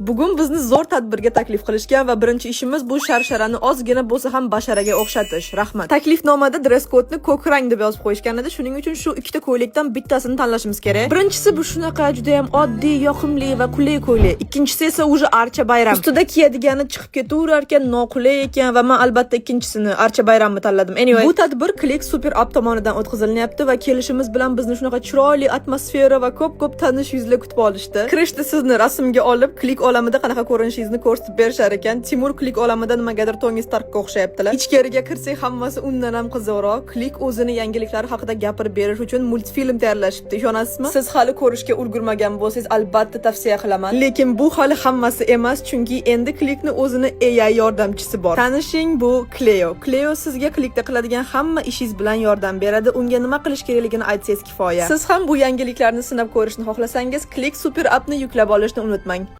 Bugun bizni zo'r tadbirga taklif qilishgan va birinchi ishimiz bu sharsharani ozgina bo'lsa ham basharaga o'xshatish. Rahmat. Taklifnomada dress kodni ko'k rang deb yozib qo'yishgan edi. Shuning uchun shu ikkita ko'ylakdan bittasini tanlashimiz kerak. Birinchisi bu shunaqa juda ham oddiy, yoqimli va qulay ko'ylak. Ikkinchisi esa уже archa bayram. Ustida kiyadigani chiqib ketaverar ekan, noqulay ekan va men albatta ikkinchisini, archa bayramni tanladim. Anyway, bu tadbir Click Super App tomonidan o'tkazilyapti va kelishimiz bilan bizni shunaqa chiroyli atmosfera va ko'p-ko'p tanish yuzlar kutib olishdi. Kirishda sizni rasmga olib, Click olamida qanaqa ko'rinishingizni ko'rsatib berishar ekan. Timur Click olamida nimagadir Toni Starkka o'xshayaptilar. Ichkariga kirsak, hammasi undan ham qiziqroq. Click o'zini yangiliklari haqida gapirib berish uchun multfilm tayyorlashibdi. Ishonasizmi? Siz hali ko'rishga ulgurmagan bo'lsangiz, albatta tavsiya qilaman. Lekin bu hali hammasi emas, chunki endi Clickni o'zini AI yordamchisi bor. Tanishing, bu Cleo. Cleo sizga Clickda qiladigan hamma ishingiz bilan yordam beradi. Unga nima qilish kerakligini aytsangiz kifoya. Siz ham bu yangiliklarni sinab ko'rishni xohlasangiz, Click Super Appni yuklab olishni unutmang.